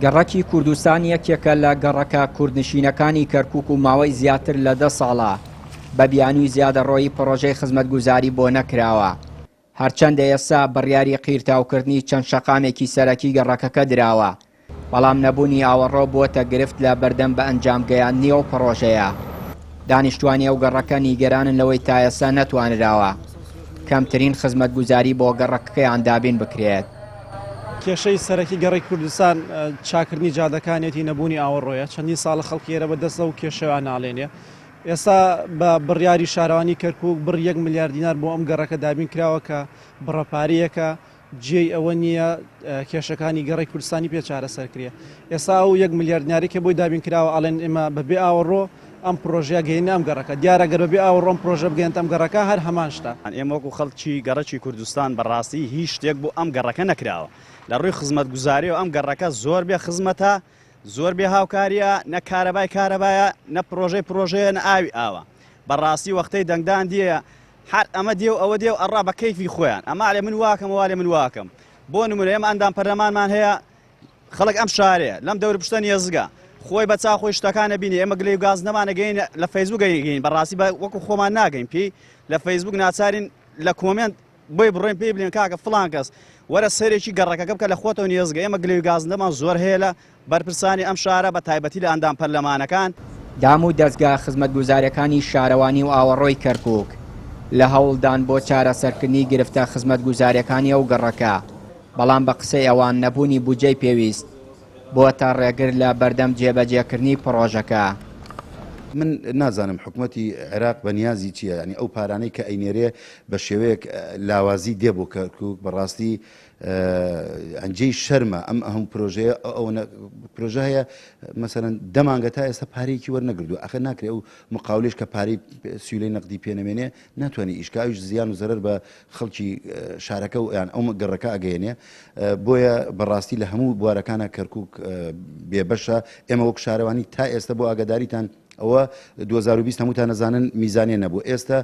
گەڕەکی کوردستان یەکێکە لە گەڕەکە کوردنشینەکانی کەرکوک و ماوەی زیاتر لە دە ساڵە بە بیانووی زیادەڕۆیی پڕۆژەی خزمەتگوزاری بۆ نەکراوە. هەرچەندە ئێستا بڕیاری قیرتاوکردنی چەند شەقامێکی سەرەکی گەڕەکەکە دراوە، بەڵام نەبوونی ئاوەڕۆ بووەتە گرفت لە بەردەم بەئەنجام گەیاندنی ئەو پڕۆژەیە. دانیشتوانی ئەو گەڕەکە نیگەرانن لەوەی تا ئێستا نەتوانراوە کەمترین خزمەتگوزاری بۆ گەڕەکەکەیان دابین بکرێت. کێشەی سەرەکی گەڕەکی کوردستان چاکردنی جادەکانیەتی نەبوونی ئاوەڕۆیە، چەندین ساڵە خەڵکی ئێرە بە دەست ئەو کێشەوە ناڵێنێ. ئێستا بە بڕیاری شارەوانی کەرکووک بڕی یەک ملیار دینار بۆ ئەم گەڕەکە دابین کراوە کە بڕە پارەیەکە جێی ئەوە نییە کێشەکانی گەڕەی کوردستانی پێ چارەسەر کرێ. ئێستا ئەو یەک ملیار دینارەی کە بۆی دابین کراوە ئەڵێن ئێمە بە بێ ئاوەڕۆ ئەم پرۆژەیە گەیەنە ئەم گەڕەکە. دیارە گەر بە بێ ئاوەڕۆ ئەم پرۆژە بگەیەنتە ئەم گەڕەکە هەر هەمان شتە. ئێمە وەکو خەڵکی گەڕەکی کوردستان بە ڕاستی هیچ شتێک بۆ ئەم گەڕەکە نەکراوە. لە ڕووی خزمەتگوزارییەوە ئەم گەڕەکە زۆر بێ خزمەتە، زۆر بێ هاوکاریە، نە کارەبای کارەبایە، نە پرۆژەی پرۆژەیە، نە ئاوی ئاوە. بە ڕاستی وەختەی دەنگدان دیە هەر ئەمە دێ و ئەوە دێ و ئەڕا بە کەیفی خۆیان ئەمە ئەلێ من واکەم ئەوە ئەلێ من واکەم. بۆ نمونە ئێمە ئەندام پەرلەمانمان هەیە خەڵک ئەم شارەیە لەم دەور پشتە نێزگە خۆی بە چا خۆی شتەکان نەبینی ئێمە گلەی و گاز نەمانە گەین لە فەیسبوک گەین بەڕاستی بە وەکو خۆمان ناگەین پێی لە فەیسبوک ناچارین لە کۆمێنت بۆی بڕۆین پێی بلێن کاکە فڵان کەس وەرە سەرێکی گەڕەکەکە بکە لە خۆتەوە نێزگە ئێمە گلەی و گازندەمان زۆر هەیە لە بەرپرسانی ئەم شارە بە تایبەتی لە ئەندام پەرلەمانەکان. دام و دەزگا خزمەتگوزاریەکانی شارەوانی و ئاوەڕۆی کەرکوک لە هەوڵدان بۆ چارەسەرکردنی گرفتە خزمەتگوزاریەکانی ئەو گەڕەکە، بەڵام بە قسەی ئەوان نەبوونی بودجەی پێویست بۆتە ڕێگر لە بەردەم جێبەجێکردنی پڕۆژەکە. من نازانم حکومەتی عێراق بە نیازی چییە، یانی ئەو پارانەی کە ئەینێرێ بە شێوەیەک لاوازی دێ بۆ کەرکوک، بەڕاستی جێی شەرمە ئەم هەموو پرۆژەیە ئەوەنە پرۆژە هەیە مەسەلەن دە مانگە تا ئێستا پارەیەکی وەرنەگردووە ئەخر ناکرێ ئەو مقاولەیش کە پارەی سیولەی نەقدی پێ نەمێنێ ناتوانێ ئیش کا ئەویش زیان و زەرەر بە خەڵکی شارەکە و یان ئەو گەڕەکە ئەگەیەنێ بۆیە بەڕاستی لە هەموو بوارەکانە کەرکک بێبەشە ئێمە وەک شارەوانی تا ئێستا بۆ ئاگاداریتان ئەوە 2020 هەمووتان نەزانن میزانیە نەبوو ئێستا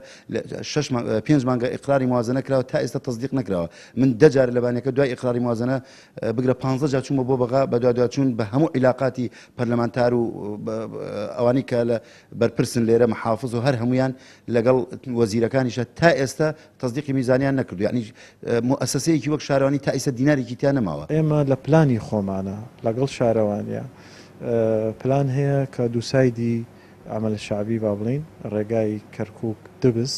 شش پێنج مانگە ئقراری موازنە کراوە تا ئێستا تەزدیق نەکراوە من دە جار لەبانەکە دوای ئقراری موازنە بگرە پ جار چوومە بۆ بەغا بە دواداچوون بە هەموو عیلاقاتی پەرلەمانتار و ئەوانی کە لە بەرپرسن لێرە محافظ و هەر هەمویان لەگەڵ وەزیرەکانیشە تا ئێستا تەزدیقی میزانیان نەکردو یعنی موئەسەسەیەکی وەک شارەوانی تا ئیستا دینارێکی تیا نەماوە. ئێمە لە پلانی خۆمانە لەگەڵ شارەوانیە پلان هەیە کە دووسایدی عەمەل شەعبی با بڵێین ڕێگای کەرکوک دبس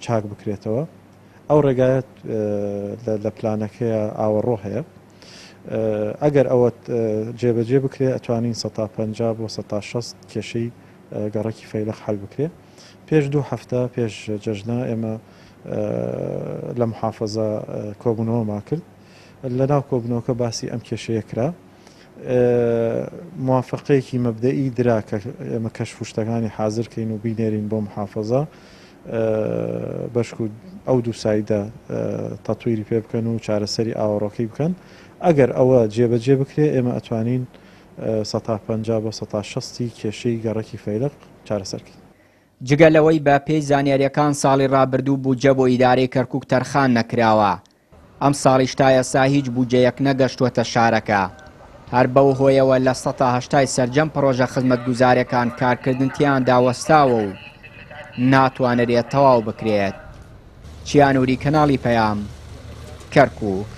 چاک بکرێتەوە ئەو ڕێگایە لە پلانەکەیە ئاوەڕۆ هەیە ئەگەر ئەوە جێبەجێ بکرێ ئەتوانین سەتا 50 بۆ سەتا 60 کێشەی گەڕەکی فەیلەق حەل بکرێ. پێش دوو هەفتە پێش جەژنە ئێمە لە محافەزە کۆبوونەوەمان کرد. لە ناو کۆبوونەوەکە باسی ئەم کێشەیە کرا. موافقەیەکی مەبدەئی درا کە ئێمە کەشف و شتەکانی حازر کەین و بینێرین بۆ محافەزە بەشک و ئەو دوو سایدە تەتویری پێ بکەن و چارەسەری ئاوەڕۆکەی بکەن. ئەگەر ئەوە جێبەجێ بکرێ ئێمە ئەتوانین 50% بۆ 60% کێشەی گەڕەکی فەیلەق چارەسەر کەین. جگە لەوەی بە پێی زانیاریەکان ساڵی ڕابردوو بودجە بۆ ئیدارەی کەرکوک تەرخان نەکراوە، ئەمساڵیش تا ئێستا هیچ بودجەیەک نەگەشتووەتە شارەکە، هەر بەو هۆیەوە لە سەتا هەشتای سەرجەم پڕۆژە خزمەتگوزارەکان کارکردن تیاندا وەستاوە و ناتوانرێت تەواو بکرێت. چیا نوری کەناڵی پەیام، کەرکوک.